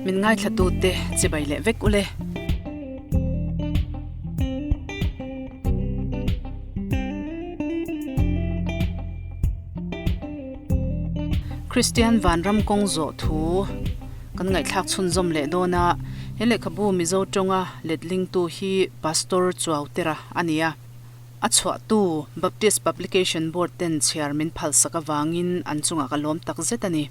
Min ngaithlatute chibai leh vek ule. Kristian Vanram kawng zawh thu kan ngaihthlak chhunzawm leh dawn a, he lehkhabu Mizo tawnga letlingtu hi Pastor Chuautera a ni a. A chhuahtu Baptist Publication Board ten chhiar min phalsak avangin an chungah ka lawm tak zet a ni.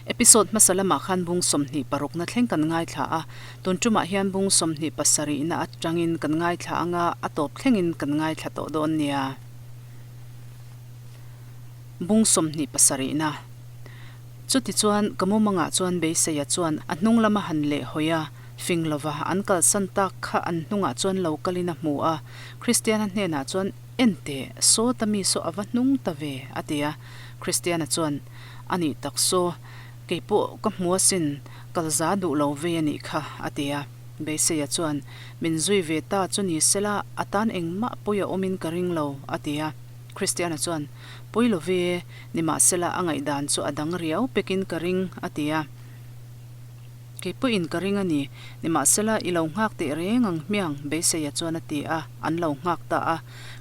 Episode hmasa lamah khan bung 26na thleng kan ngaithla a, tun tumah hian bung 27na atangin kan ngaithla anga a tawp thlengin kan ngaithla tawh dawn nia. Bung 27na. Chutichuan ka mumangah chuan Beiseia chuan a hnung lama han lehhawi a, Fing lova an kalsan tak kha an hnungah chuan lo kalin a hmu a, Kristiana hnenah chuan, En teh, saw ta mi saw a va hnung ta ve, a ti a. Kristiana chuan, A nih tak saw, kei pawh ka hmu asin, kal za duh lo vei a nih kha, a ti a. Beiseia chuan, Min zui ve ta chu ni sela, a tan engmah pawi a awmin ka ring lo, a ti a. Kristiana chuan, Pawi lo ve, nimahsela a ngaihdan chu a dang riau pekin ka ring, a ti a. Kei pawhin ka ring a ni. Nimahsela, i lo nghak teh reng ang hmiang, Beiseia chuan a ti a, an lo nghak ta a.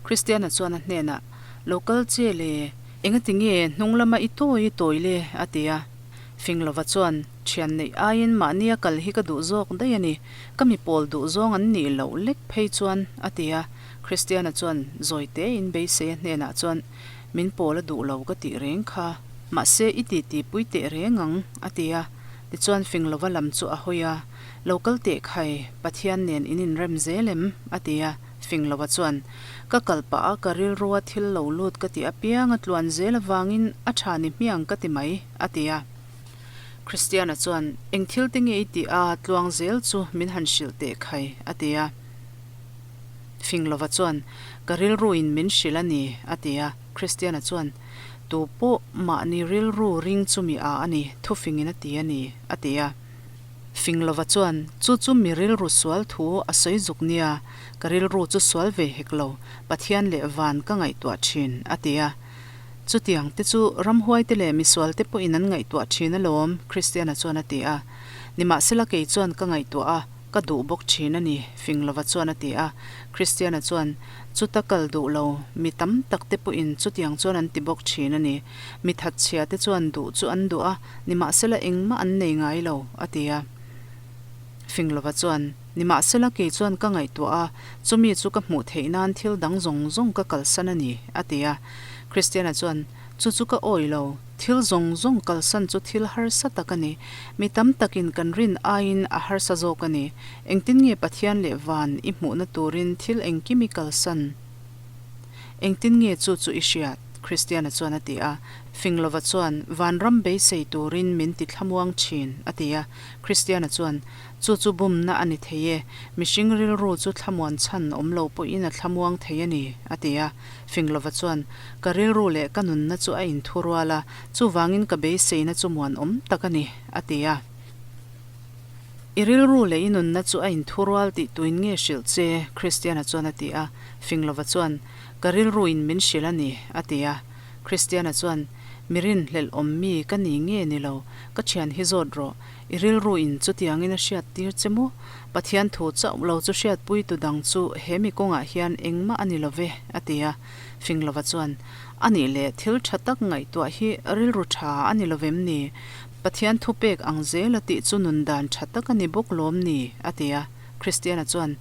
Kristiana chuan a hnenah, Lo kal che le, engati nge hnung lama i tawi i tawi le? a ti a. Finglova chuan, Thian neih aiin mahnia kal hi ka duh zawk daih a ni, ka mi pawl duh zawng an nih loh lek phei chuan, a ti a. Kristiana chuan zawi tein Beiseia hnenah chuan, Min pawl a duh lo ka tih reng kha, mahse i titi pui teh reng ang, a ti a. Tichuan Finglova lam chu a hawi a, Lo kal teh khai, Pathian nen in inrem zel em? a ti a. Finglova chuan, Ka kal pah a, ka rilrua thil lo lut ka ti apiang a tluan zel avangin a tha ni hmiang ka ti mai, a ti a. Kristiana chuan, Eng thil te nge i tih a, tluang zel chu min han hrilh teh khai, a ti a. Finglova chuan, Ka rilruin min hrilh a ni, a ti a. Kristiana chuan, Tu pawh mahni rilru ring chu mi a a ni, thufingin a ti a ni, a ti a. Finglova chuan, Chu chu mi rilru sual thu a sawi zuk nia, ka rilru chu sual ve hek lo, Pathian leh van ka ngaihtuah thin, a ti a. Chutiang te chu ramhuaite leh misualte pawhin an ngaihtuah thin alawm, Kristiana chuan a ti a. Nimahsela kei chuan ka ngaihtuah a, Ka duh bawk thin a ni, Finglova chuan a ti a. Kristiana chuan, Chuta kal duh lo, mi tam tak te pawhin chutiang chuan an ti bawk thin a ni. Mi thatchhia te chuan duh chu an duh a, nimahsela engmah an nei ngai lo, a ti a. Finglova chuan, Nimahsela kei chuan ka ngaihtuah a, chumi chu ka hmuh theih nan thil dang zawng zawng ka kalsan a ni, a ti a. Kristiana chuan, Chu chu ka awih lo. Thil zawng zawng kalsan chu thil harsa tak a ni. Mi tam takin kan rin aiin a harsa zawk a ni. Engtin nge Pathian leh van i hmuhna turin thil engkim i kalsan? Engtin nge chu chu i hriat? Kristiana chuan a ti a. Finglova chuan, Vanram beisei turin min ti thlamuang thin, a ti a. Kristiana chuan, Chu chu bumna a ni thei e. Mihring rilru chu thlamuan chhan awm lo pawhin a thlamuang thei a ni, a ti a. Finglova chuan, Ka rilru leh ka nunna chu a inthurual a, chuvangin ka beiseina chu muanawm tak a ni, a ti a. I rilru leh i nunna chu a inthurual tih tuin nge hrilh che? Kristiana chuan a ti a. Finglova chuan, Ka rilruin min hrilh a ni, a ti a. Kristiana chuan, Mi rinhlelh awm mi ka ni nge ni lo, ka thian hi zawt rawh. I rilruin chutiangin a hriattir che maw? Pathian thu chauh lo chu hriatpuitu dang chu he mi kawngah hian engmah a ni lo ve, a ti a. Finglova chuan, A nih leh thil tha tak ngaihtuah hi rilru tha a ni lo vem ni? Pathian thu pek ang zel a tih chu nun dan tha tak a ni bawk lawm ni? a ti a. Kristiana chuan,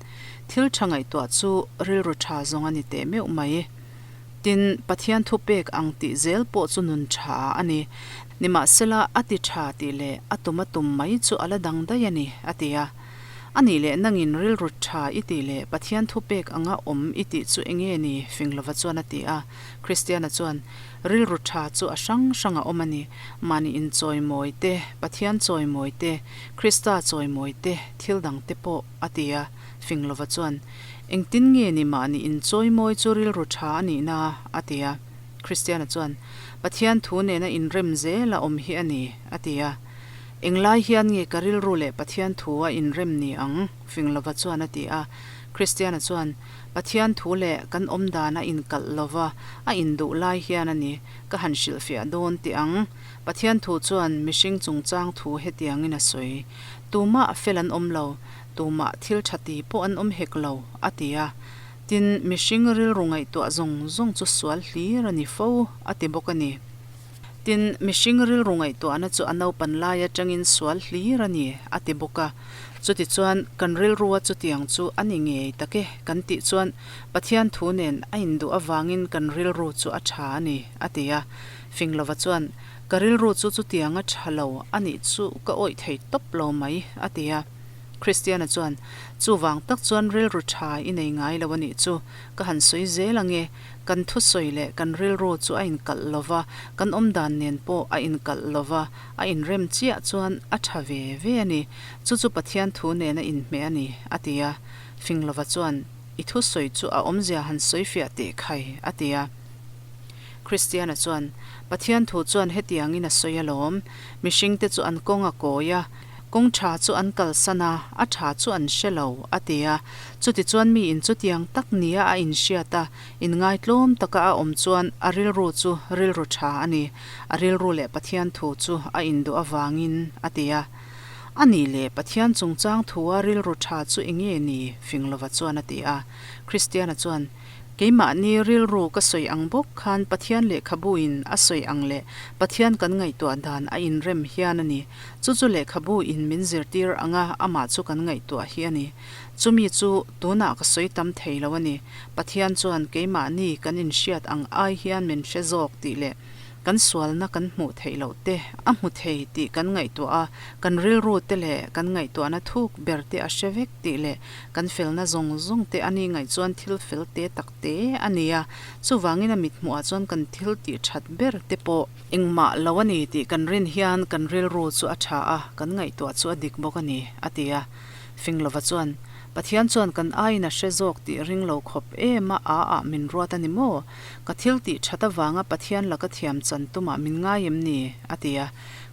Thil tha ngaihtuah chu rilru tha zawng a ni teh meuh mai. Tin, Pathian thu pek ang tih zel pawh chu nun tha a ni. Nimahsela, a ti tha tih leh a tum a tum mai chu a la dang daih a ni, a ti a. A nih leh nangin rilru tha i tih leh Pathian thu pek anga awm i tih chu enge ni? Finglova chuan a ti a. Kristiana chuan, Rilru tha chu a hrang hrang a awm a ni. Mahni inchawimawi te, Pathian chawimawi te, Krista chawimawi te, thil dang te pawh, a ti a. Finglova chuan, Engtin nge ni mahni inchawimawi chu rilru tha a nihna? a ti a. Kristiana chuan, Pathian thu nena inrem zel a awm hi a ni, a ti a. Englai hian nge ka rilru leh Pathian thu a inrem ni ang? Finglova chuan a ti a. Kristiana chuan, Pathian thu leh kan awm dan a inkalh lova, a induh lai hian a ni, ka han hrilhfiah dawn teh ang. Pathian thu chuan mihring chungchang thu hetiangin a sawi, Tumah fel an awm lo, tumah thil tha ti pawh an awm hek lo, a ti a. Tin, mihring rilru ngaihtuah zawng zawng chu sual hlir a ni fo, a ti bawk a ni. Tin, mihring rilru ngaihtuahna chu a naupan lai atangin sual hlir a ni, a ti bawk a. Chutichuan, kan rilrua chutiang chu a ni ngei tak e kan tih chuan Pathian thu nen a induh avangin kan rilru chu a tha a ni, a ti a. Finglova chuan, Ka rilru chu chutiang a tha lo a nih chu ka awih thei tawp lo mai, a ti a. Kristiana chuan, Chuvang tak chuan rilru tha i nei ngai lo a nih chu, ka han sawi zel ang e, Kan thusawi leh kan rilru chu a inkalh lo va, kan awmdan nen pawh a inkalh lo va, a inrem chiah chuan a tha ve ve a ni. Chu chu Pathian thu nen a inhmeh a ni, a ti a. Finglova chuan, I thusawi chu a awmzia han sawifiah teh khai, a ti a. Kristiana chuan, Pathian thu chuan hetiangin a sawi alawm, mihringte chu an kawng a kawi a, Kawng tha chu an kalsan a, a tha chu an hre lo, a ti a. Chutichuan miin chutiang tak nia a inhriat a, inngaitlawm taka a awm chuan a rilru chu rilru tha a ni, a rilru leh Pathian thu chu a induh avangin, a ti a. A nih leh Pathian chungchang thua rilru tha chu enge ni? Finglova chuan a ti a. Kristiana chuan, Keimahni rilru ka sawi ang bawk khan Pathian lehkhabu in a sawi ang leh Pathian kan ngaihtuah dan a inrem hian a ni. Chu chu lehkhabu in min zirtir anga amah chu kan ngaihtuah hi a ni. Chumi chu tunah ka sawi tam thei lo a ni. Pathian chuan keimahni kan inhriat ang ai hian min hre zawk tih leh kan sualna kan hmuh theih loh te a hmu thei tih kan ngaihtuah a, kan rilru te leh kan ngaihtuahna thuk ber te a hre vek tih leh kan felna zawng zawng te a ni ngaih chuan thil fel te tak te a ni a, chuvangin a mithmuhah chuan kan thil tih that ber te pawh Engmah lo a ni tih kan rin hian kan rilru chu a tha a, kan ngaihtuah chu a dik bawk a ni, a ti a. Finglova chuan, Pathian chuan kan aiin a hre zawk tih ring lo khawp em a a ah min ruat a ni maw? Ka thil tih that avanga Pathian laka thiam chan tumah min ngai em ni? a ti a.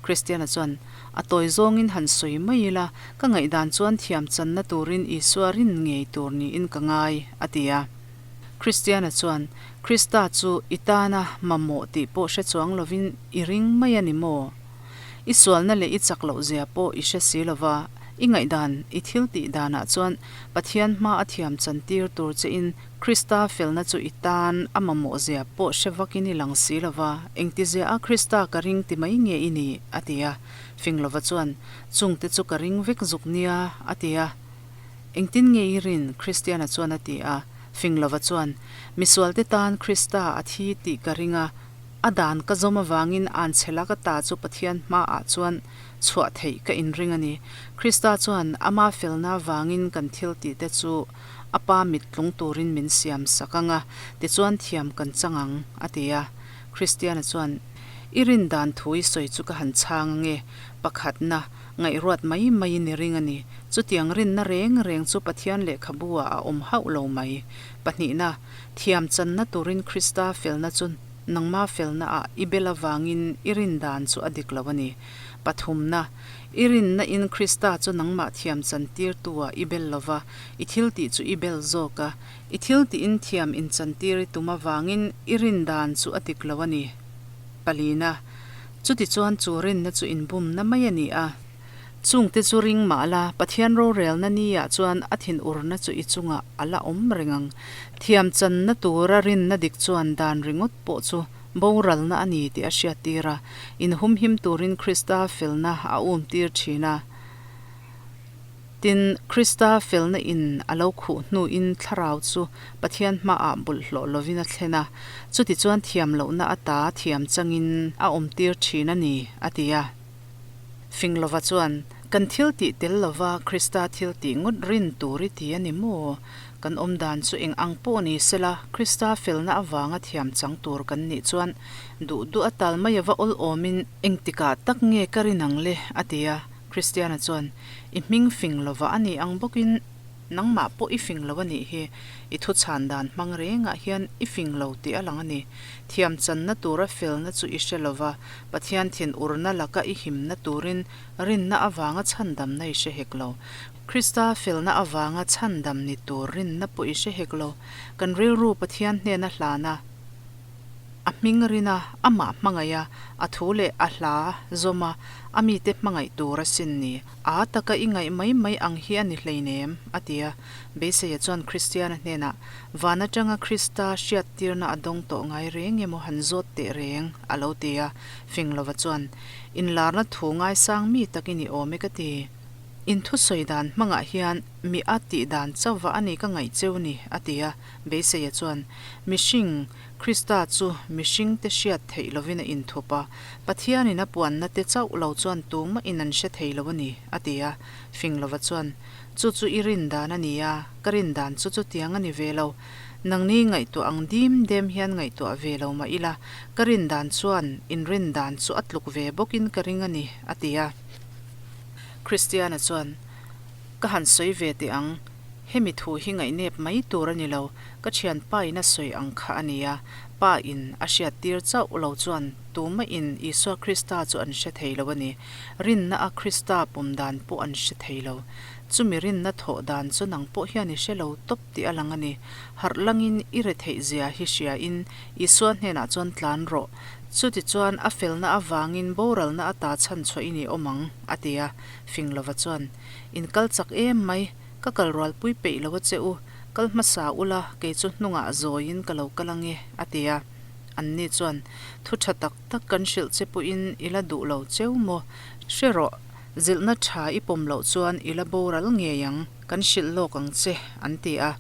Kristiana chuan, A tawi zawngin han sawi mai ila, ka ngaihdan chuan thiam channa turin Isua rin ngei tur niin ka ngai, a ti a. Kristiana chuan, Krista chu i tana mamawh tih pawh hre chuang lovin i ring mai a ni maw? I sualna leh i chak loh zia pawh i hre si lova, i ngaihdan, i thil tih danah chuan Pathian hma a thiam chantir tur chein Krista felna chu i tan a mamawh zia pawh hre vakin i lang si lova, engtizia a Krista ka ring ti mai nge i nih? a ti a. Finglova chuan, Chungte chu ka ring vek zuk nia, a ti a. Engtin nge i rin? Kristiana chuan a ti a. Finglova chuan, Misualte tan Krista a thi tih ka ring a, a dan ka zawm avangin anchhe lak ata chu Pathian hmaah chuan chhuah theih ka inring a ni. Krista chuan ama felna avangin kan thil tihte chu a pa mit tlung turin min siam sak ang a, tichuan thiam kan chang ang, a ti a. Kristiana chuan, I rin dan thu i sawi chu ka han chhang ang e, pakhatna, Ngaihruat mai maiin i ring a ni. Chutiang rinna reng reng chu Pathian lehkhabu ah a awm hauh lo mai. Pahnihna, thiam channa turin Krista felna chu nangma felna ah i bel avangin i rin dan chu a dik lo a ni. Pathumna, i rinna in Krista chu nangmah thiam chan tirtu ah i bel lo va, i thiltih chu i bel zawk a. I thiltihin thiam inchantir i tum avangin i rin dan chu a dik lo a ni. Palina, Chutichuan chu rinna chu inbumna mai a ni a. Chungte chu ring mah la, Pathian rorelna niah chuan a thinurna chu i chungah a la awm reng ang. Thiamchanna tura rinna dik chuan dan ringawt pawh chu boralna a ni tih a hriattir a, inhumhim turin Krista felna a umtir thin a. Tin, Krista felna in a lo khuh hnuin thlarau chu Pathian hmaah bawlhhlawh lovin a thlen a, chutichuan thiam lohna ata thiam changin a awmtir thin a ni, a ti a. Finglova chuan, Kan thil tih tel lova Krista thil tih ngawt rin tur i ti a ni maw? Kan awmdan chu eng ang pawh ni sela, Krista felna avanga thiam chang tur kan nih chuan duh duh a tal mai ava awl awmin engtikah tak nge ka rin ang le? a ti a. Kristiana chuan, I hming fing lova a ni ang bawkin. Nangmah pawh i fing lo a nih hi. I thu chhan dan hmang rengah hian i fing lo tih a lang a ni. Thiam channa tura felna chu i hre lo va, Pathian thin urna laka i himna turin rinna avanga chhandamna i hre hek lo. Krista felna avanga chhandam ni tur rinna pawh i hre hek lo. Kan rilru Pathian hnena hlana, a hming rina, amah hmangaih a, a thu leh a hla zawm a, a mite hmangaih tur asin ni. A taka i ngaih mai mai ang hi a ni hleinem, a ti a. Beiseia chuan Kristiana hnenah, Van atanga Krista hriattirna a dawng tawh ngai reng emaw han zawt teh reng, a lo ti a. Finglova chuan, Inlarna thu ngaisang mi tak i ni awm e ka ti. In thusawi dan hmangah hian mi a tih dan chauhva a ni ka ngaih cheu ni, a ti a. Beiseia chuan, Mihring, Krista chu mihringte hriat theih lovin a inthup a, Pathianin a puanna te chauh lo chuan tumah-in an hre thei lo a ni, a ti a. Finglova chuan, Chu chu i rin dan a ni a, ka rin dan chu chutiang a ni ve lo. Nangni ngaihtuah ang dim dem hian ngaihtuah ve lo mah ila, ka rin dan chuan in rin dan chu a tluk ve bawkin ka ring a ni, a ti a. Kristiana chuan, Ka han sawi ve teh ang, hemi thu hi ngaihnep mai tur a ni lo, ka thianpa in a sawi ang kha a ni a, Pa in a hriattir chauh lo chuan tumah in Isua Krista chu an hre thei lo a ni. Rinna a Krista pawm dan pawh an hre thei lo. Chumi rinna thawh dan chu nang pawh hian i hre lo tawp tih a lang a ni. Harh langin i retheih zia hi hria in Isua hnenah chuan tlan rawh. Chutichuan a felna avangin boralna ata chhanchhuah i ni awm ang, a ti a. Finglova chuan, In kal chak em mai, ka kal rualpui peih lo a che u, kal hmasa ula kei chu hnungah zawiin ka lo kal ange, a ti a. Anni chuan, Thu tha tak tak kan hrilh che pawhin i la duh lo cheu maw? Hre rawh, zilhna tha i pawm loh chuan i la boral ngei ang, kan hrilh lawk ang che, an ti a.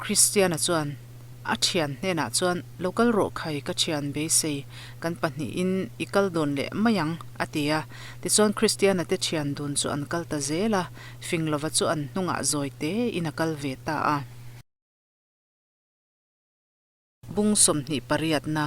Kristiana chuan, A thian hnenah chuan, Lo kal rawh khai, ka thian beisei, kan pahnihin i kal dawn leh mai ang, a ti a. Tichuan Kristiana te thian dun chu an kal ta zel a, Finglova chu an hnungah zawi tein a kal ve ta a. Bung 20 pariatna.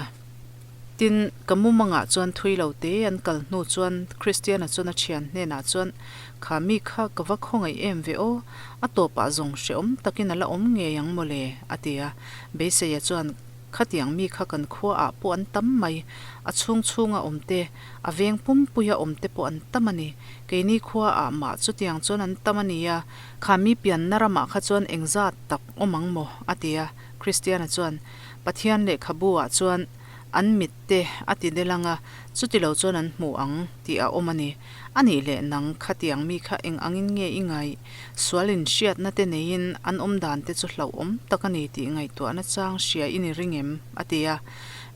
Tin, ka mumangah chuan thui lo te an kal hnu chuan Kristiana chuan a thian hnenah chuan, Kha mi kha ka va khawngaih em ve aw, a tawpah zawng hrehawm takin a la awm ngei ang mawle, a ti a. Beiseia chuan, Khatiang mi kha kan khuaah pawh an tam mai, a chhung chhunga awm te, a veng pumpuia awm te pawh an tam a ni. Keini khuaah mah chutiang chuan an tam a nia, kha mi pianna ramah kha chuan engzat tak awm ang maw? a ti a. Kristiana chuan, Pathian lehkhabu-ah chuan an mit te a ti del anga, chuti lo chuan an hmu ang tih a awm a ni. A nih leh nang khatiang mi kha eng angin nge i ngaih? Sual inhriatna te neiin an awm dan te chu hlauhawm tak a ni tih ngaihtuahna chang hria i ni ring em? a ti a.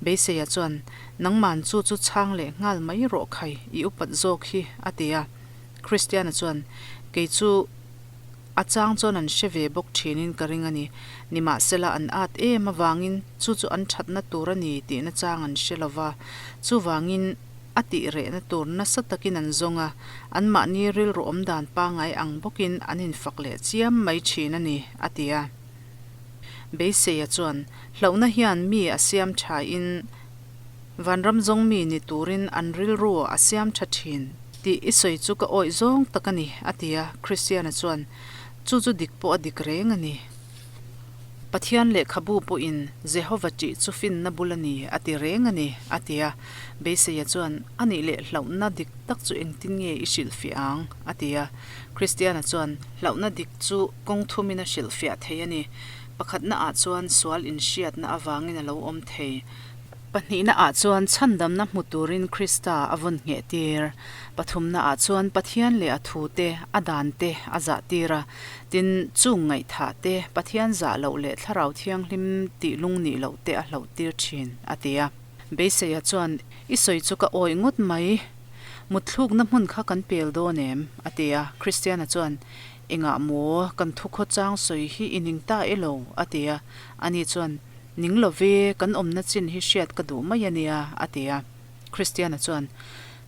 Beiseia chuan, Nangman chu chu chhang leh nghal mai rawh khai, i upat zawk hi, a ti a. Kristiana chuan, Kei chu. A chang chuan an hre ve bawk thinin ka ring a ni. Nimahsela an at em avangin chu chu an thatna tur a ni tihna chang an hre lova. Chuvangin a tih rehna tur nasa takin an zawng a, anmahni rilru awm dan pangngai ang bawkin an infak leh chiam mai thin a ni, a ti a. Beiseia chuan hlauhna hian mi a siam thain, Vanram zawng mi ni turin an rilru a siam tha thin tih i sawi chu ka awih zawng tak a ni, a ti a. Kristiana chuan, Chu chu dik pawh a dik reng a ni. Pathian lehkhabu pawhin Jehova ṭih chu finna bul a ni, a ti reng a ni, a ti a. Beiseia chuan, A nih leh hlauhna dik tak chu engtin nge i hrilhfiah ang? a ti a. Kristiana chuan, Hlauhna dik chu kawng thumin a hrilhfiah thei a ni. Pakhatna ah chuan sual inhriatna avangin a lo awm thei. Pahnihna ah chuan chhandamna hmu turin Krista a vawn ngheh tir. Pathumna ah chuan Pathian leh a thu te, a dan te a zah tir a. Tin, chung ngaihthah te, Pathian zah loh leh Thlarau Thianghlim tih lung nih loh te a hloh tir thin, a ti a. Beiseia chuan, I sawi chu ka awih ngawt mai. Mutthlukna hmun kha kan pel dawn em? a ti a. Kristiana chuan, Engah maw kan thukhaw chang sawi hi i ning ta e lo? a ti a. Ani chuan, Ning lo ve, kan awmna chin hi hriat ka duh mai a nia, a ti a. Kristiana chuan,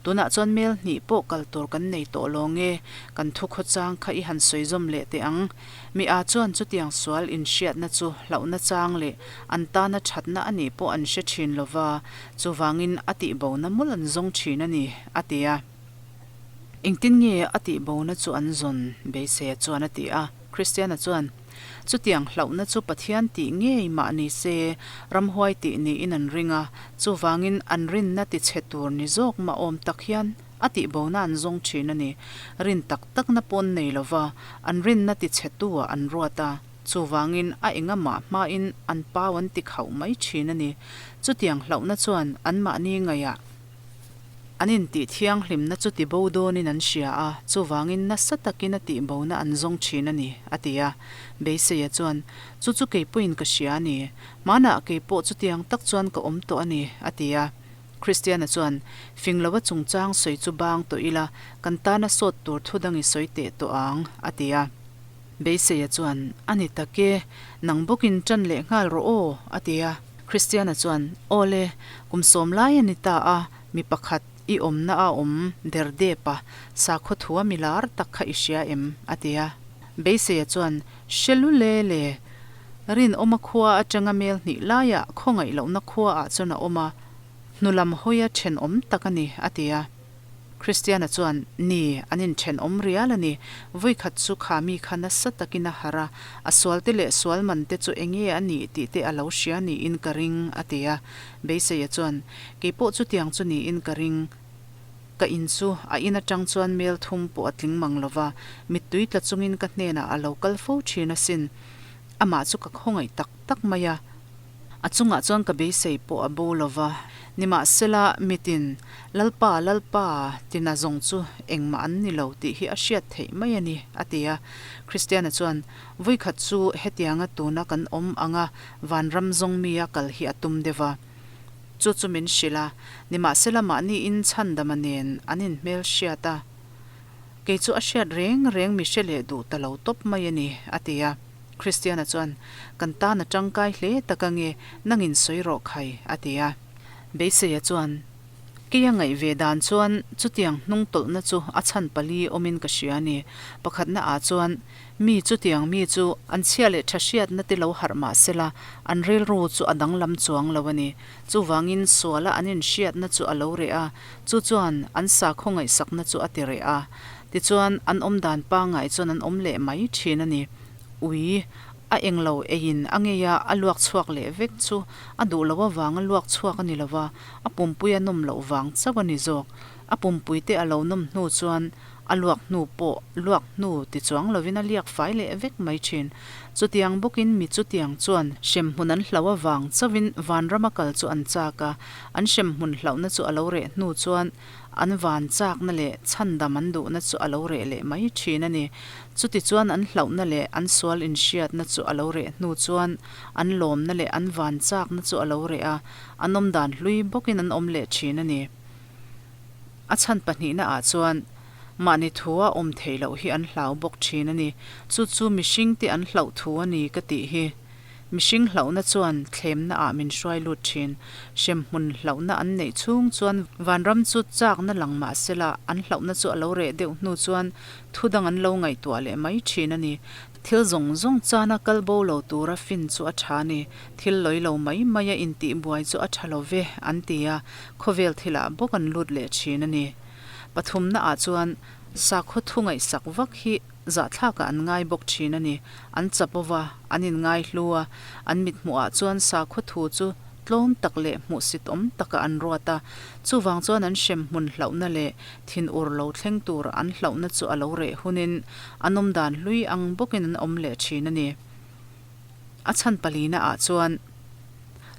Tunah chuan mel hnih pawh kal tur kan nei tawh lo nge, kan thukhaw chang kha i han sawi zawm leh teh ang. Mi a chuan chutiang sual inhriatna chu hlauhna chang leh an tana thatna a nih pawh an hre thin lo va, chuvangin a tihbona mawlh an zawng thin a ni, a ti a. Engtin nge a tihbona chu an zawn? Beiseia chuan a ti a. Kristiana chuan, Chutiang hlauhna chu Pathian tih ngei mah ni se, ramhuai tih niin an ring a, chuvangin an rinna tichhe tur ni zawk mah awm tak hian a tihbona an zawng thin a ni. Rin tak takna pawn nei lova an rinna tichhetu-ah an ruat a, chuvangin a engamah hmain an pau an ti khauh mai thin a ni. Chutiang hlauhna chuan anmahni ngaihah An intih thianghlimna chu tibo dawnin an hria a, chuvangin nasa takin a tihbona an zawng thin a ni, a ti a. Beiseia chuan, Chu chu keipawhin ka hria a ni. Hmanah keipawh chutiang tak chuan ka awm tawh a ni, a ti a. Kristiana chuan, Fing lova chungchang sawi chu bang tawh ila, kan tana sawt tur thu dang i sawi teh tawh ang, a ti a. Beiseia chuan, A ni tak e, nang bawkin ṭan leh nghal rawh aw, a ti a. Kristiana chuan, Aw le, kum sawm lai a ni ta a, mi pakhat i awmna a awm der dep a, sakhaw thua mi lar tak kha i hria em? a ti a. Beiseia chuan, Hre lu le le, rinawma khua atanga mel hnih laiah khawngaih lohna khuaah chuan a awm a, hnulam hawia thenawm tak a ni, a ti a. Kristiana chuan, Ni, an inthenawm rial a ni. Vawikhat chu kha mi kha nasa takin a harh a, a sualte leh sual mante chu enge a nih tih te a lo hria niin ka ring, a ti a. Beiseia chuan, Keipawh chutiang chu niin ka ring. Ka in chu a in atang chuan mel thum pawh a tling mang lo va, mittui tla chungin ka hnenah a lo kal fo thin asin. Amah chu ka khawngaih tak tak mai a. A chungah chuan ka beisei pawh a bo lo va, nimahsela mitin, Lalpa, Lalpa, tina zawng chu engmah an ni lo tih hi a hriat theih mai a ni, a ti a. Kristiana chuan, Vawikhat chu hetianga tuna kan awm anga vanram zawng mia kal hi a tum deuh va. Chu chu min hrilh a, nimahsela mahni in chhandama nen an inhmelhriat a. Kei chu a hriat reng reng mi hre leh duh ta lo tawp mai a ni, a ti a. Kristiana chuan, Kan tan a tangkai hle tak ange, nangin sawi rawh khai, a ti a. Beiseia chuan, Kei a ngaih ve dan chuan chutiang hnung tawlhna chu a chhan pali awmin ka hria a ni. Pakhatna ah chuan, mi chutiang mi chu an chhia leh tha hriatna te lo harh mah sela, an rilru chu a danglam chuang lo a ni. Chuvangin suala an inhriatna chu a lo reh a, chu chuan an sakhaw ngaihsakna chu a ti reh a. Tichuan, an awmdan pangngai chuan an awm leh mai thin a ni. Ui, a englo eiin a ngei a, a luak chhuak leh vek chu a duh loh avanga luak chhuak a ni lo va, a pumpui a nawm loh vang chauh a ni zawk. A pumpui te a lo nawm hnu chuan a luak hnu pawh luak hnu ti chuang lovin a liak fai leh vek mai thin. Chutiang bawkin mi chutiang chuan hremhmun an hlauh avang chauhin vanrama kal chu an chak a, an hremhmun hlauhna chu a lo reh hnu chuan an van chakna leh chhandam an duhna chu a lo reh leh mai thin a ni. Chutichuan an hlauhna leh an sual inhriatna chu a lo reh hnu chuan an lawmna leh an van chakna chu a lo reh a, an awmdan hlui bawkin an awm leh thin a ni. A chhan pahnihna ah chuan mahni thua awm theih loh hi an hlau bawk thin a ni. Chu chu mihring te an hlauh thu a ni ka tih hi. Mihring hlauhna chuan thlemna ah min hruai lut thin. Hremhmun hlauhna an neih chhung chuan vanram chu chakna lang mah sela an hlauhna chu a lo reh deuh hnu chuan thu dang an lo ngaihtuah leh mai thin a ni. Thil zawng zawng chana kal bo lo tura fin chu a tha a ni. Thil lawi lo mai mai a intih buai chu a tha lo ve, an ti a, khawvel thilah bawk an lut leh thin a ni. Pathumna ah chuan sakhaw thu ngaihsak vak hi zahthlakah an ngai bawk thin a ni. An chap ova, an inngai hlu a, an mithmuh ah chuan sakhaw thu chu tlawm tak leh hmuhsit awm takah an ruat a, chuvang chuan an hrem hmun hlauhna leh thinur lo thleng tur an hlauhna chu a lo reh hunin an awmdan hlui ang bawkin an awm leh thin a ni. A chhan palina ah chuan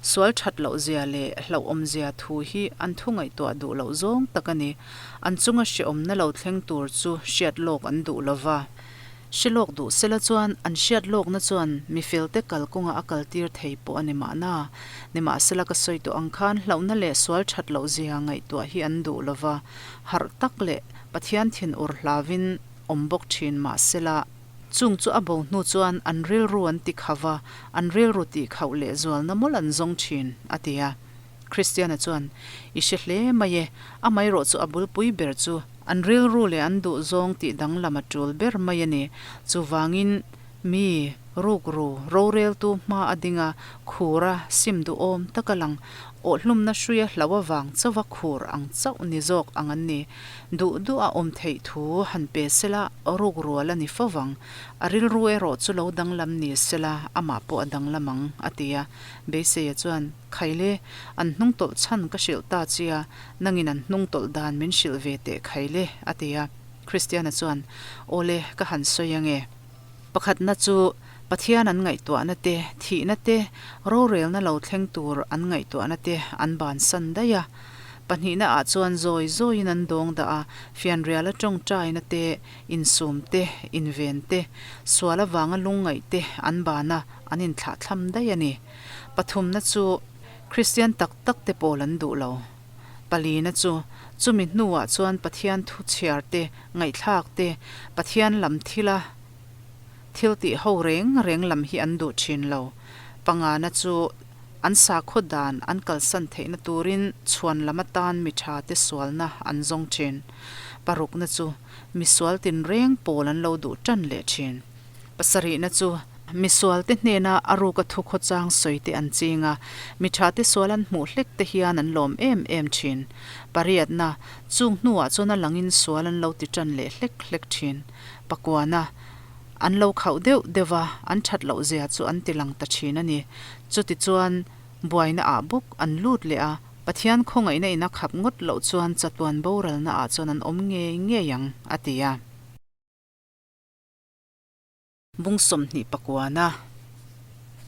sual that loh zia leh hlauhawm zia thu hi an thu ngaihtuah duh loh zawng tak a ni. An chunga hrehawmna lo thleng tur chu hriat lawk an duh lo va. Hre lawk duh sela chuan an hriat lawkna chuan mi felte kal kawngah a kaltir thei pawh a ni mahna. Nimahsela ka sawi tawh ang khan hlauhna leh sual that loh zia ngaihtuah hi an duh lo va. Harh tak leh Pathian thinur hlavin awm bawk thin mahsela, Chung chu a bo hnu chuan an rilru an ti khauh va, an rilru tih khauh leh zualna mawlh an zawng thin, a ti a. Kristiana chuan, I hre hle mai e, amaherawh chu a bulpui ber chu an rilru leh an duhzawng tih danglam a tul ber mai a ni. Chuvangin, mi. Rukru, roreltu hma a ding a, khur a, sim duhawm taka lang, awhhlumna hruia hlo avang chauha khur ang chauh ni zawk ang an ni. Duh duh a awm theih thu han pe sela rukrual a ni fo vang. A rilru erawh chu lo danglam ni sela amah pawh a danglam ang, a ti a. Beiseia chuan, Khaile, an hnungtawlh chhan ka hrilh ta chia, nangin an hnungtawlh dan min hrilh ve teh Khaile, a ti a. Kristiana chuan, Awle, ka han sawi ange. Pakhatna chu Pathian an ngaihtuahna te, thihna te, rorelna lo thleng tur an ngaihtuahna te an bansan daih a. Pahnihna ah chuan zawi zawiin an dawng dah a, fianriala tawngtaina te, insum te, inven te, sual avanga lungngaih te an ban a, an inthlahthlam daih a ni. Pathumna chu Kristian tak tak te pawl an duh lo. Palina chu, chumi hnuah chuan Pathian thu chhiar te, ngaihthlak te, Pathian lam thila thil tih ho reng reng lam hi an duh thin lo. Pangana chu, an sakhaw dan an kalsan theihna turin chhuan lam atan mi tha te sualna an zawng thin. Parukna chu, misual tinreng pawl an lo duh tan leh thin. Pasarihna chu misualte hnena a ruka thu khawchang sawi te an ching a, mi thate sual an hmuh hlek te hian an lawm em em thin. Pariatna, chung hnuah chuan a langin sual an lo ti tan leh hlek hlek thin. Pakuana, an lo khauh deuh deuh va, an that loh zia chu an ti lang ta thin a ni. Chutichuan, buaina ah bawk an lut leh a, Pathian khawngaihna in a khap ngawt loh chuan chatuan boralna ah chuan an awm ngei ngei ang, a ti a. Bung 29.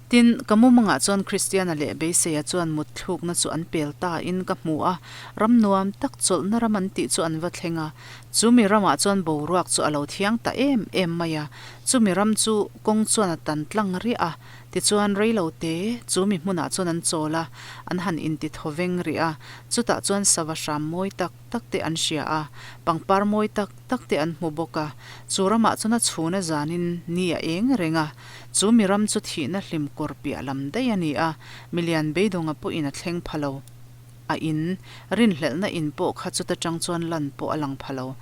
Tin, ka mumangah chuan Kristiana leh Beiseia chuan mutthlukna chu an pel ta in ka hmu a, ram nuam tak chawlhna ram an tih chu an va thleng a. Chumi ramah chuan boruak chu a lo thiang ta em em mai a, chumi ram chu kawng chuan a tan tlang riah a, tichuan reilo te chumi hmunah chuan an chawl a, an han inti thawveng rih a, chutah chuan sava hram mawi tak tak te an hria a, pangpar mawi tak tak te an hmu bawk a, chu ramah chuan a chhun a zanin ni a eng reng a, chu mi ram chu thihna hlim kawr piah lam daih a ni a, milian beidawnga pawhin a thleng pha lo. A in, rinhlelhna in pawh kha chuta tang chuan lan pawh a lang pha lo.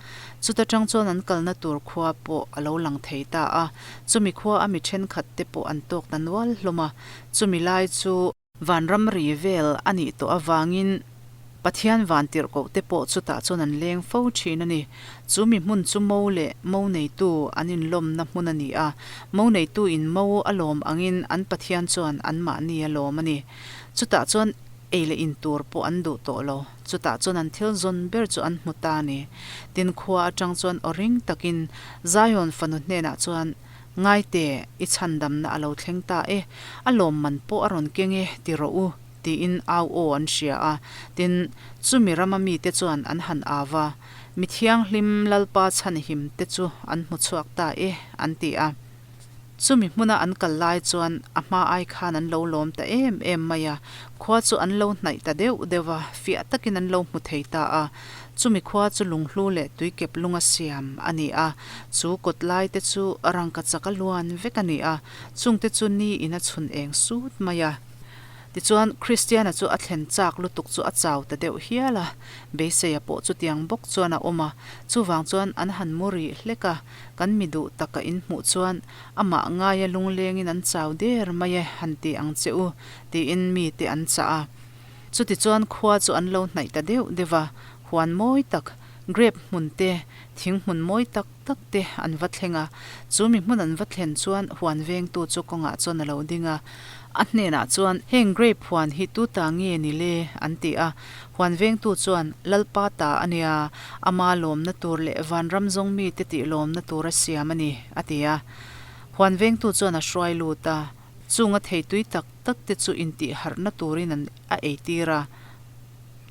Chuta tang chuan an kalna tur khua pawh a lo lang thei ta a, chumi khua a mi thenkhat te pawh an tawk ta nual hlawm a, chumi lai chu. Vanram ri vel a nih tawh avangin Pathian vantirhkoh te pawh chutah chuan an leng fo thin a ni. Chu mi hmun chu mo leh mo neitu an inlawmna hmun a ni a, mo neitu in mo a lawm angin an Pathian chuan anmahni a lawm a ni. Chutah chuan ei leh in tur pawh an duh tawh lo. Chutah chuan an thil zawn ber chu an hmu ta a ni. Tin khua atang chuan aw ring takin Zion fanu hnenah chuan Ngaite, i chhandamna a lo thleng ta e, a lawmman pawh a rawn keng e, ti rawh u, tiin au aw an hria a. Tin, chumi rama mite chuan an han au va, Mi thianghlim Lalpa chhanhim te chu an hmu chhuak ta e, an ti a. Chumi hmuna an kal lai chuan a hma ai khan an lo lawm ta em em mai a, khua chu an lo hnaih ta deuh deuh va, fiah takin an lo hmu thei ta a. Chumi khua chu lunghlu leh tuikep lunga siam a ni a, chu kawt lai te chu rangka chak a luan vek a ni a, chungte chu ni in a chhun eng sut mai a. Tichuan, Kristiana chu a thlen chak lutuk chu a chau ta deuh hial a, beiseia pawh chutiang bawk chuan a awm a, chuvang chuan an han mu rih hlek a, kan mi duh taka inhmuh chuan amah ngaia lunglengin an chau der mai e han ti ang che u, tiin mite an chah a. Chutichuan khua chu an lo hnaih ta deuh deuh a, huan mawi tak, grape hmun te, thing hmun mawi tak tak te an va thleng a. Chu mi hmun an va thlen chuan huan vengtu chu kawngah chuan a lo ding a, a hnenah chuan, Heng grape huan hi tu ta nge ni le? an ti a. Huan vengtu chuan, Lalpa ta a nia, ama lawmna tur leh vanram zawng mite tih lawmna tur a siam a ni, a ti a. Huan vengtu chuan a hruai lut a. Chunga theitui tak tak te chu intihharhna turin an a eitir a,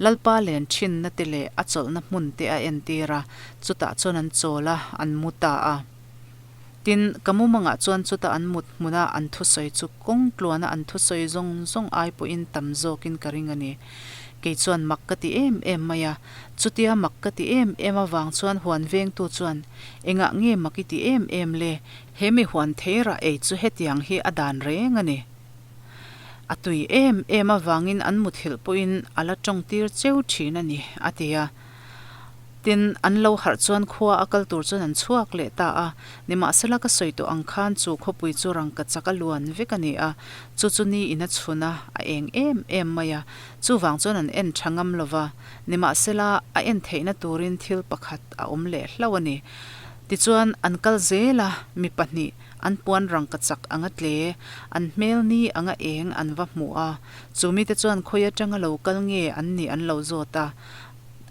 Lalpa len thinna te leh a chawlhna hmun te a entir a, chutah chuan an chawl a, an mu ta a. Tin, ka mumangah chuan chuta an mut hmuna an thusawi chu kawng tluana an thusawi zawng zawng ai pawhin tam zawkin ka ring a ni. Kei chuan mak ka ti em em mai a, chutia mak ka ti em em avang chuan huan vengtu chuan, Engah nge mak i ti em em le? He mi huan theirah ei chu hetiang hi a dan reng a ni. A tui em em avangin an muthilh pawhin a la tawngtir cheu thin a ni, a ti a. Tin, an lo harh chuan khua a kal tur chuan an chhuak leh ta a. Nimahsela ka sawi tawh ang khan chu khawpui chu rangkachak a luan vek a ni a, chu chu ni in a chhun a, a eng em em mai a. Chuvang chuan an en tha ngam lo va, nimahsela a en theihna turin thil pakhat a awm leh hlauh a ni. Tichuan, an kal zel a, mi pahnih, an puan rangkachak anga tle, an hmel ni anga eng an va hmu a. Chu mite chuan khawi atanga lo kal nge an nih an lo zawt a,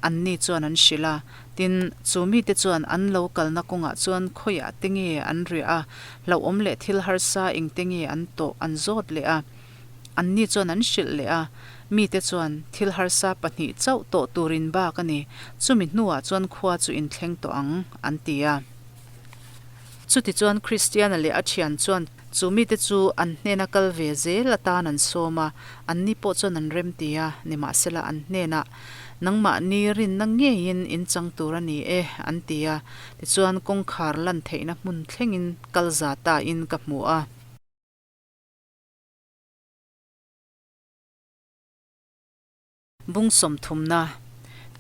anni chuan an hrilh a. Tin, chu mite chuan an lo kalna kawngah chuan khawiah te nge an riah a, hlauhawm leh thil harsa engte nge an tawh an zawt leh a. Anni chuan an hrilh leh a, mite chuan thil harsa pahnih chauh tawh turin bak a ni, chumi hnuah chuan khua chu inthleng tawh ang, an ti a. Chutichuan Kristiana leh a thian chuan chu mite chu an hnena kal ve zel atan an sawm a, anni pawh chuan an remti a, nimahsela an hnenah, Nangmahni rinna ngeiin in chang tur a ni e, an ti a. Tichuan kawngkhar lan theihna hmun thlengin kal za tain ka hmu a. Bung sawmthumna.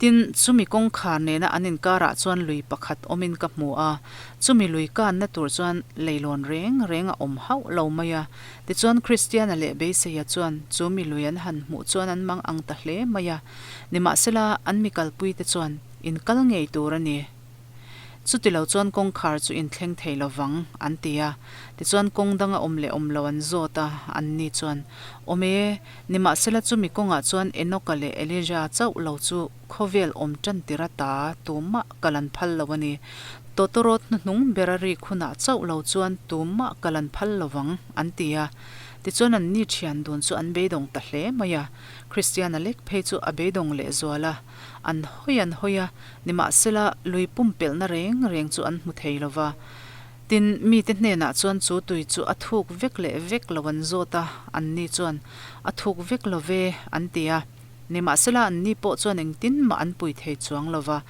Tin, chumi kawngkhar nena an inkarah chuan lui pakhat awmin ka hmu a, chumi lui kanna tur chuan leilawn reng reng a awm hauh lo mai a. Tichuan Kristiana leh Beiseia chuan chu mi lui an han hmuh chuan an mang ang ta hle mai a. Nimahsela, an mi kalpuite chuan, In kal ngei tur a ni. Chutilo chuan kawngkhar chu inthleng thei lo vang, an ti a. Tichuan kawng danga awm leh awm lo an zawt a, anni chuan, Awm e, nimahsela chumi kawngah chuan Enoka leh Elijah chauh lo chu khawvel awm tan tir ata tumah kal an phal lo a ni. Tawtawrawt hnuhnung ber a rik hunah chauh lo chuan tumah kal an phal lo vang, an ti a. Tichuan anni thian dun chu an beidawng ta hle mai a. Kristiana lek phei chu a beidawng lehzual a. An hawi an hawi a, nimahsela lui pumpelhna reng reng chu an hmu thei lo va. Tin, mite hnenah chuan chu tui chu a thuk vek leh vek lo an zawt a, anni chuan, A thuk vek lo ve, an ti a. Nimahsela anni pawh chuan engtin mah an pui thei chuang lo va.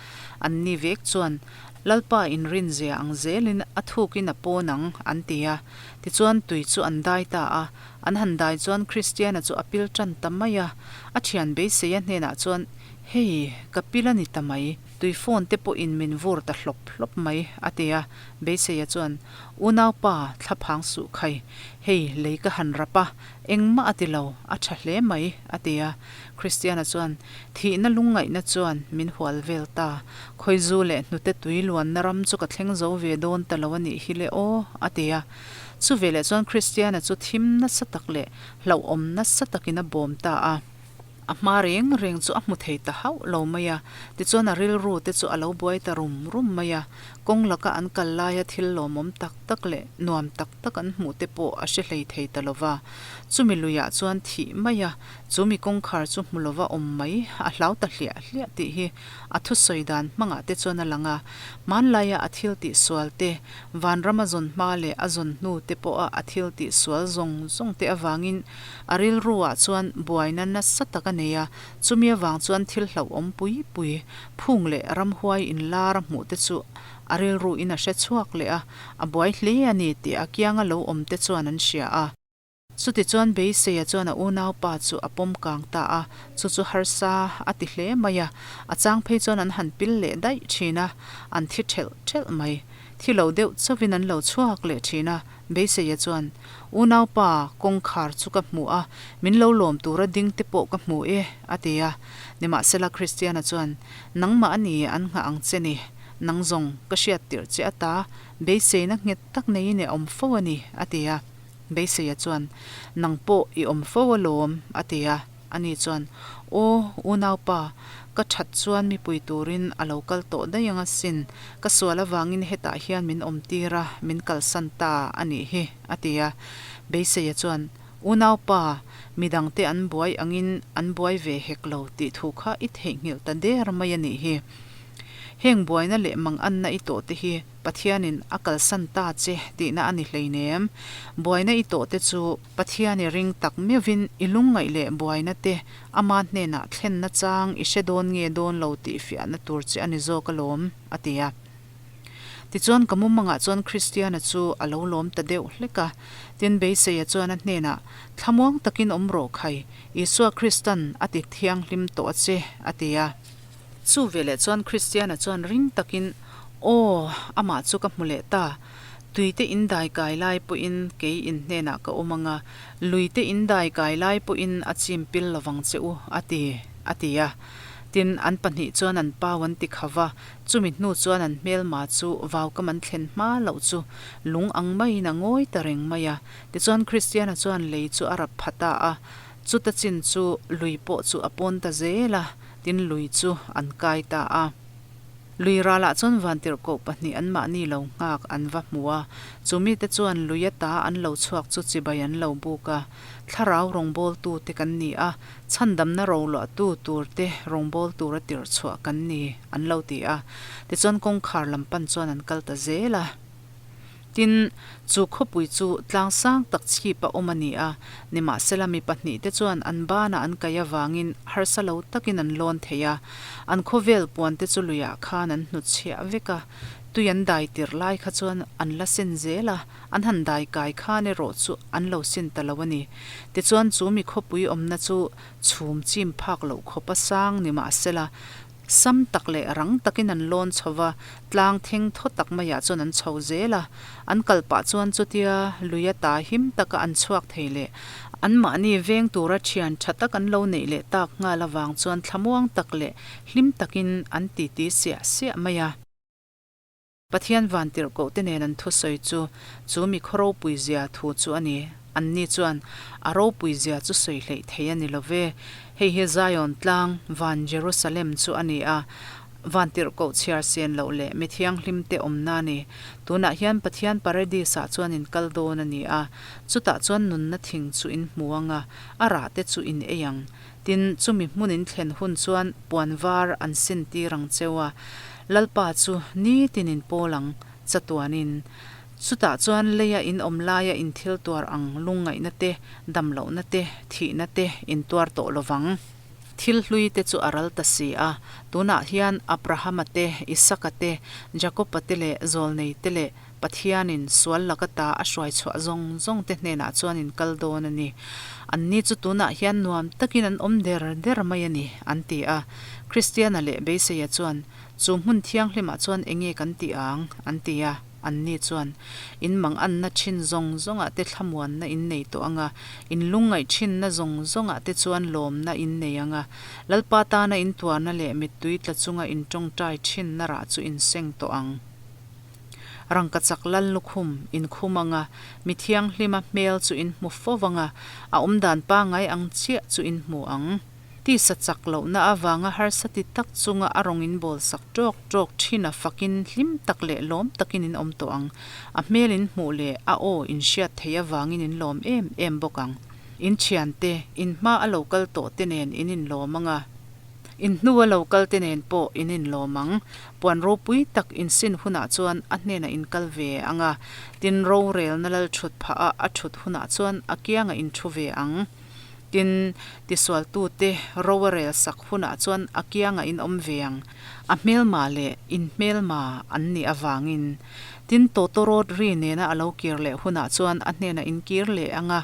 Anni vek chuan, Lalpa inrinzia ang zelin a thukin a pawn ang, an ti a. Tichuan tui chu an dai ta a, An han dai chuan Kristiana chu a pil tan ta mai a, a thian beiseia hnenah chuan, Hei, ka pil a ni ta mai, tui phone te pawhin min vur ta hlawp hlawp mai, a ti a. Beiseia chuan, Unaupa, thlaphang suh khai, hei lei ka han rap a, engmah a ti lo, a tha hle mai, a ti a. Kristiana chuan, Thihna lungngaihna chuan min hual vel ta, khawizu leh hnute tui luanna ram chu ka thleng zo ve dawn ta lo a nih hi le aw, a ti a. Chuveleh chuan Kristiana chu thim nasa tak leh hlauhawm nasa takin a bawm ta a. A hma reng reng chu a hmu thei ta hauh lo mai a, tichuan a rilru te chu a lo buai ta rum rum mai a. Kawng laka an kal laia thil lawmawm tak tak leh nuam tak tak an hmuh te pawh a hre hlei thei ta lo va. Chumi luiah chuan thih mai a, chu mi kawngkhar chu hmu lova awm mai a hlau ta hliah hliah tih hi a thusawi dan hmangah te chuan a lang a. Hmanlaia a thil tihsual te Vanram a zawn hma leh a zawn hnu te pawha a thil tih sual zawng zawng te avangin a rilru ah chuan buaina nasa tak a nei a, chumi avang chuan thil hlauhawm pui pui, phung leh ramhuai inlar a hmuh te chu a rilru in a hre chhuak leh a, a buai hle a ni tih a kianga lo awm te chuan an hria a. Chutichuan Beiseia chuan a unaupa chu a pawm kang ta a, chu chu harsa a ti hle mai a, a chang phei chuan an han pil leh daih thin a, an thi thelh thelh mai. Thi lo deuh chauhin an lo chhuak leh thin a, Beiseia chuan, Unaupa, kawngkhar chu ka hmu a, min lo lawm tura ding te pawh ka hmu e, a ti a. Nimahsela Kristiana chuan, Nangmah a ni an nghah ang che ni, nang zawng ka hriat tirh che ata beiseina nghet tak neiin i awm fo a ni, a ti a. Beiseia chuan, Nang pawh i awm fo alawm, a ti a. Ani chuan, Aw, unaupa, ka that chuan mipui turin a lo kal tawh daih ang asin. Ka sual avangin hetah hian min awmtir a, min kalsan ta a nih hi, a ti a. Beiseia chuan, Unaupa, midangte an buai angin an buai ve hek lo tih thu kha i theihnghilh ta der mai a nih hi. Heng buaina leh manganna i tawh te hi Pathianin a kalsan ta che tihna a ni hleinem. Buaina i tawh te chu Pathian i ring tak meuhin i lungngaih leh buaina te ama hnenah thlenna chang i hre dawn nge dawn lo tih fiahna tur che a ni zawk alawm, a ti a. Tichuan ka mumangah chuan Kristiana chu a lo lawm ta deuh hlek a. Tin, Beiseia chuan a hnenah, Thlamuang takin awm rawh khai, Isua Kristan a ti thianghlim tawh a che, a ti a. Chu veleh chuan Kristiana chuan ring takin, Aw, amah chu ka hmu leh ta. Tuite in dai kai lai pawhin kei in hnenah ka awm ang a, luite in dai kai lai pawhin a chim pil lovang che u, a ti, a ti a. Tin, an pahnih chuan an pau an ti kha va, chumi hnu chuan an hmelma chu vaukam an thlen hma loh chu lung ang maiin a ngawi ta reng mai a. Tichuan Kristiana chuan lei chu a rap pha ta a, chuta chin chu lui pawh chu a pawn ta zel a, tin lui chu an kai ta a. Lui ralah chuan vantirhkoh pahnih anmahni lo nghak an va hmu a, chu mite chuan lui ata an lo chhuak chu chibai an lo buk a. Thlarau rawngbawltu te kan ni a, chhandamna roluahtu tur te rawngbâwl tura tirh chhuah kan ni, an lo ti a. Tichuan kawngkhar lam pan chuan an kal ta zel a. Tin, chu khawpui chu tlang sang tak chhip a awm a ni a, nimahsela mi pahnihte chuan an banah an kaih avangin harsa lo takin an lawn thei a, an khawvel puante chu luiah khan an hnutchhiah vek a, tui an dai tirh lai kha chuan an la sin zel a, an han dai kai khan erawh chu an lo sin ta lo a ni. Tichuan chu mi khawpui awmna chu chhum chim phak loh khawpa sang nimahsela Sam tak leh rang takin an lawn chho va, tlang theng thaw tak maiah chuan an chho zel a. An kal pah chuan chutia lui ata him taka an chhuak thei leh anmahni veng tura thian tha tak an lo neih leh tak nghal avang chuan thlamuang tak leh hlim takin an titi siah siah mai a. Pathian vantirhkoh te nen an thusawi chu, chu mi khaw ropui zia thu chu a ni. Anni chuan, A ropui zia chu sawi hleih thei a ni lo ve. Hei hi Zion tlang, van Jerusalem chu a ni a, vantirhkoh chhiar sen loh leh mi thianghlim te awmna a ni. Tunah hian Pathian Paradis-ah chuan in kal dawn a ni a, chutah chuan nunna thing chu in hmu ang a, a rah te chu in ei ang. Tin, chumi hmun in thlen hun chuan puan var an sin tir ang cheu a, Lalpa chu nitin in pawl ang, chatuanin. Chutah chuan leia in awm laia in thil tuar ang lungngaihna te, damlohna te, thihna te in tuar tawh lo vang. Thil hlui te chu a ral ta si a, tunah hian Abrahama te, Isaka te, Jakoba te leh Zawlnei te leh Pathianin sual laka ta a hruai chhuah zawng zawng te hnenah chuan in kal dawn a ni. Anni chu tunah hian nuam takin an awm der der mai a ni, an ti a. Kristiana leh Beiseia chuan, Chu hmun thianghlimah chuan enge kan ti ang? an ti a. Anni chuan, In manganna thin zawng zawngah te thlamuanna in nei tawh ang a, in lungngaih thinna zawng zawngah te chuan lawmna in nei ang a, Lalpa tana in tuarna leh mittui tla chunga in tawngtai thinna rah chu in seng tawh ang. Rangkachak lal lukhum in khum ang a, mi thianghlima hmel chu in hmu fo vang a, a awmdan pangngai ang chiah chu in hmu ang. Tisa chak lohna avanga harsa ti tak chunga a rawng in bawl sak ṭawk ṭawk ṭhin a fakin hlim tak leh lawm takin in awm tawh ang. A hmel in hmuh leh a aw in hriat theih avangin in lawm em em bawk ang. In thiante, in hma a lo kal tawh te nen in inlawm ang a. In hnua lo kal te nen pawh in inlawm ang. Puan ropui tak insin hunah chuan a hnenah in kal ve ang a, tin rorelna lal thut phah a a thut hunah chuan a kiangah in thu ve ang. Tin, tisualtute ro a rel sak hunah chuan a kiangah in awm ve ang. A hmelma leh in hmelma an nih avangin. Tin, tawtawrawt ri nena a lo kir leh hunah chuan a hnenah in kir leh ang a.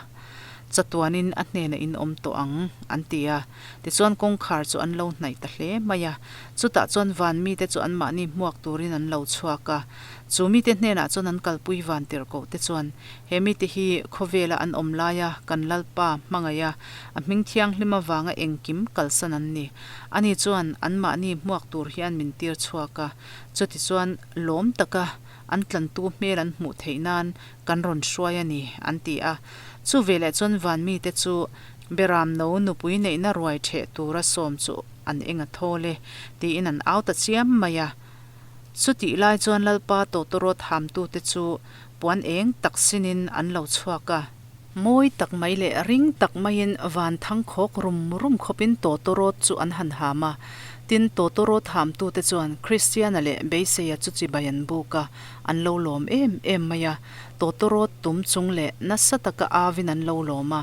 Chatuanin a hnenah in awm tawh ang, an ti a. Tichuan kawngkhar chu an lo hnaih ta hle mai a. Chutah chuan van mite chu anmahni hmuak turin an lo chhuak a. Chu mite hnenah chuan an kalpui van tirhkoh te chuan, He mite hi khawvela an awm laia kan Lalpa hmangaiha a hming thianghlim avanga engkim kalsan an ni. Ani chuan anmahni hmuak tur hian min tir chhuak a. Chutichuan lawm taka an tlantu hmel an hmuh theih nan kan rawn hruai a ni, an ti a. Chu veleh chuan van mite chu Beram no nupui neihna ruai ṭheh tura sawm chu an eng a thawl e, tiin an au ta chiam mai a. Chutih lai chuan Lalpa tawtawrawt hamtute chu puan eng tak sinin an lo chhuak a. Mawi tak mai leh ring tak maiin van thang khawk rum rum khawpin tawtawrawt chu an han ham a. Tin, tawtawrawt hamtute chuan Kristiana leh Beiseia chu chibai an buk a, an lo lawm em em mai a. Tawtawrawt tum chung leh nasa taka avin an lo lawm a.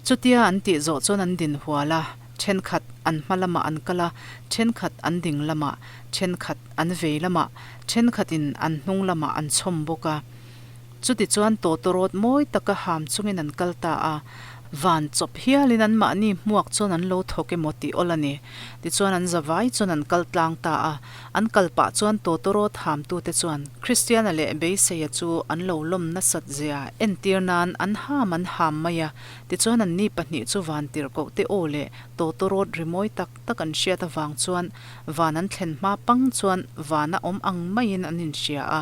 Chutia an tih zawh chuan an din hual a, thenkhat an hma lamah an kal a, thenkhat an ding lamah, thenkhat an vei lamah, thenkhatin an hnung lamah an chhawm bawk a. Chutichuan tawtawrawt mawi taka ham chungin an kal ta a. Van chawp hialin anmahni hmuak chuan an lo thawk emaw tih awl a ni. Tichuan an zavai chuan an kal tlang ta a. An kal pah chuan tawtawrawt hamtute chuan Kristiana leh Beiseia chu an lo lawm nasat zia entir nan an ham an ham mai a. Tichuan anni pahnih chu vantirhkoh te aw leh tawtawrawt rimawi tak tak an hriat avang chuan van an thlen hma pang chuan vana awm ang maiin an inhria a.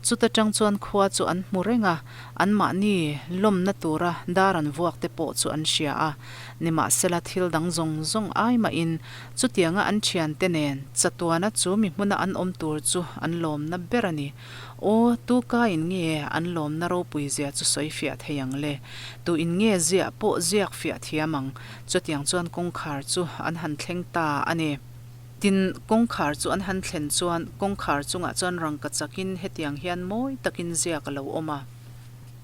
Chuta tang chuan khua chu an hmu reng a. Anmahni lawmna tura dar an vuak te pawh chu an hria a, nimahsela thil dang zawng zawng ai mahin chutianga an thiante nen chatuana chu mi hmuna an awm tur chu an lawmna ber a ni. Aw, tu kaiin nge an lawmna ropui zia chu sawi fiah thei ang le? Tu in nge ziah pawh ziak fiah thiam ang? Chutiang chuan kawngkhar chu an han thleng ta a ni. Tin, kawngkhar chu an han thlen chuan kawngkhar chungah chuan rangka chakin hetiang hian mawi takin ziak a lo awm a.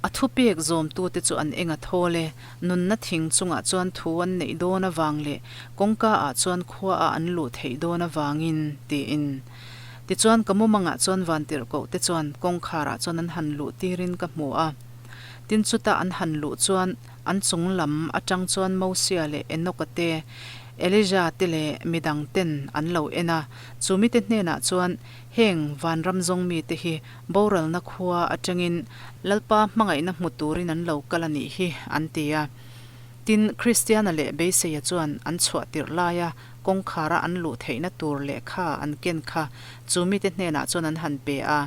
A thupek zawmtute chu an eng a thawl e, nunna thing chungah chuan thu an neih dawn avang leh kawngka ah chuan khua ah an luh theih dawn avangin, tiin. Tichuan ka mumangah chuan vantirhkoh te chuan kawngkhar ah chuan an han luh tirin ka hmu a. Tin chuta an han luh chuan An chung lam atang chuan Mosia leh Enoka te, Elijah te leh mi dang ten an lo en a. Chu mite hnenah chuan, Heng vanram zawng mite hi boralna khua atangin Lalpa hmangaihna hmu turin an lo kal a nih hi, an ti a. Tin, Kristiana leh Beiseia chuan an chhuah tirh laia kawngkhara an luh theihna tur lehkha an ken kha chu mite hnenah chuan an han pe a.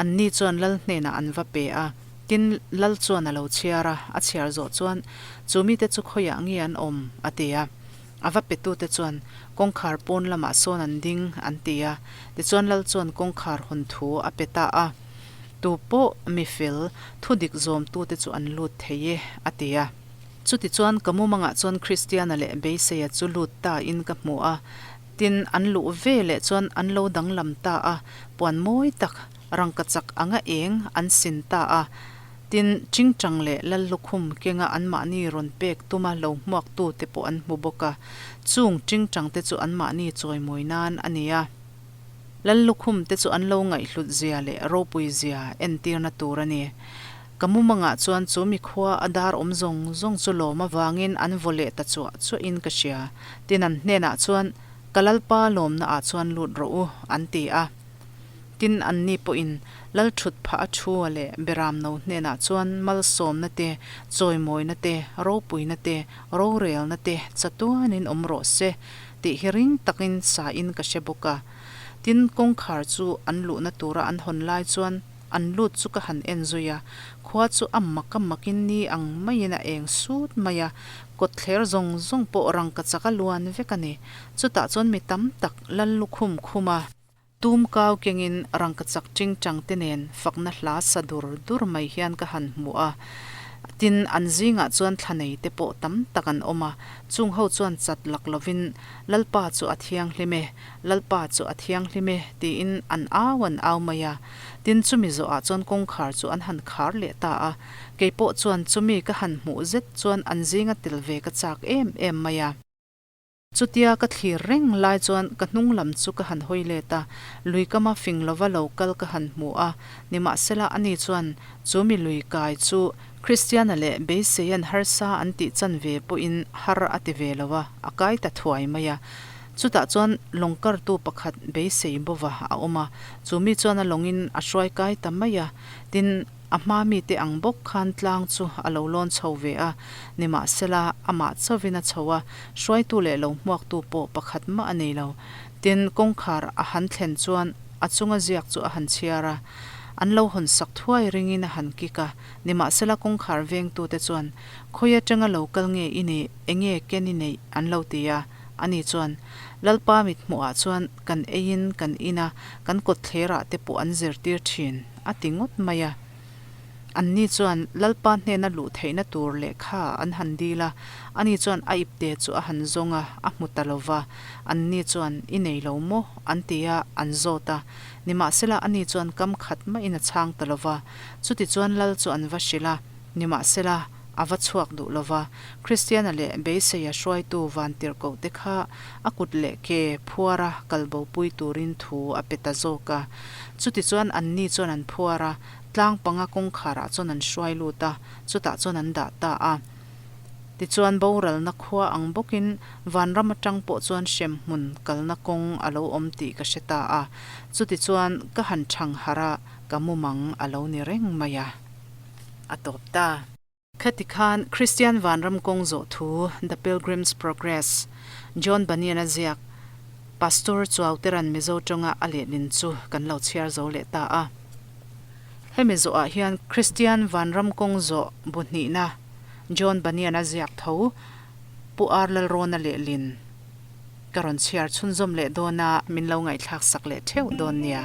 Anni chuan Lal hnenah an va pe a. Tin, Lal chuan a lo chhiar a, a chhiar zawh chuan, Chu mite chu khawiah nge an awm? a ti a. A va petute chuan, Kawngkhar pawn lamah sawn an ding, an ti a. Tichuan Lal chuan kawngkhar hawn thu a pe ta a. Tu pawh mi fel, thu dik zawmtute chu an lut thei e, a ti a. Chutichuan ka mumangah chuan Kristiana leh Beiseia chu lut ta in ka hmu a. Tin, an luh ve leh chuan an lo danglam ta a, puan mawi tak, Rangkachak anga eng an sin ta a, tin, Chingchang leh Lallukhum kenga anmahni rawn pek tuma lo hmuaktute pawh an hmu bawk a, chung Chingchangte chu anmahni chawimawi nan a ni a. Lallukhum te chu an lo ngaihhlut zia leh ropui zia entirna tur a ni. Ka mumangah chuan chu mikhua a dar awm zawng zawng chu lawm avangin an vaw leh ta chuah chuahin ka hria. Tin, an hnenah chuan, Ka Lalpa lawmna ah chuan lut rawh u, an ti a. Tin, anni pawhin Lal thut phah a thu a leh Beramno hnenah chuan malsawmna te, chawimawina te, ropuina te, rorelna te chatuanin awm rawh se tih hi ring takin sa in ka hre bawk a. Tin, kawngkhar chu an luhna tura an hawn lai chuan an lut chu ka han en zui a, khua chu a mak a makin ni ang maiin a eng sut mai a, kawtthler zawng zawng pawh rangkachak a luan vek a ni. Chutah chuan mi tam tak Lal lukhum khum a. Tum kau kengin rangkachak tingtang te nen fakna hla sa dur dur mai hian ka han hmu a. Tin, an zingah chuan thla nei te pawh tam tak an awm a. Chung ho chuan chat lak lovin, Lalpa chu a thianghlim e, Lalpa chu a thianghlim e, tiin an au an au mai a. Tin, chumi zawhah chuan kawngkhar chu an han khar leh ta a. Kei pawh chuan chumi ka han hmuh zet chuan an zinga tel ve ka chak em em mai a. Chutia ka thlir reng lai chuan ka hnung lam chu ka han hawi let a, lui kama fing lova lo kal ka han hmu a, nimahsela ani chuan chu mi lui kai chu Kristiana leh Beiseia'n harsa an tih chan ve pawhin har a ti ve lo a, a kai ta thuai mai a. Chutah chuan lawng kartu pakhat Beisei bova a awm a, chu mi chuan a lawngin a hruai kai ta mai a, tin, A hma mite ang bawk khan tlang chu a lo lawn chho ve a, nimahsela amah chauvin a chho a, hruaitu leh lo hmuaktu pawh pakhat mah a nei lo. Tin, kawngkhar a han thlen chuan a chunga ziak chu a han chhiar a, an lo hawn sak thuai ringin a han kik a, nimahsela kawngkhar vengtute chuan, Khawi atanga lo kal nge i nih, enge ken i neih? an lo ti a. Ani chuan, Lalpa mithmuhah chuan kan eiin kan in a, kan kawtthlerah te pawh an zirtir thin, a ti ngawt mai a. Anni chuan Lalpa hnena luh theihna tur lehkha an han dil a, ani chuan a ipte chu a han zawng a, a hmu ta lo va. Anni chuan, I nei lo maw? an ti a, an zawt a. Nimahsela ani chuan kam khat mahin a chhang ta lo va. Chutichuan Lal chu an va hrilh a, nimahsela a va chhuak duh lo va. Kristiana leh beiseia hruaitu vantirhkohte kha a kut leh ke phuara kalbopui turin thu a pe ta zawk a. Chutichuan anni chuan an phuar a, tlang panga kawngkharah chuan an hruai lut a, chutah chuan an dah ta a. Tichuan boralna khua ang bawkin vanram atang pawh chuan hremhmun kalna kawng a lo awm tih ka hre ta a. Chutichuan ka han thang harh a, ka mumang a lo ni reng mai a. A tawp ta. Khati khan Kristian Vanram kawng zawh thu The Pilgrim's Progress, John Bunyan-a ziak Pastor Chuauteran Mizo tawnga a lehlin chu kan lo chhiar zo leh ta a. Hemi zawhah hian Kristian Vanram kawng zawh bu hnihna John Bunyan-a ziak tho Pu R. Lalrawna lehlin ka rawn chhiar chhunzawm leh dawn a, min lo ngaihthlak sak leh theuh dawn nia.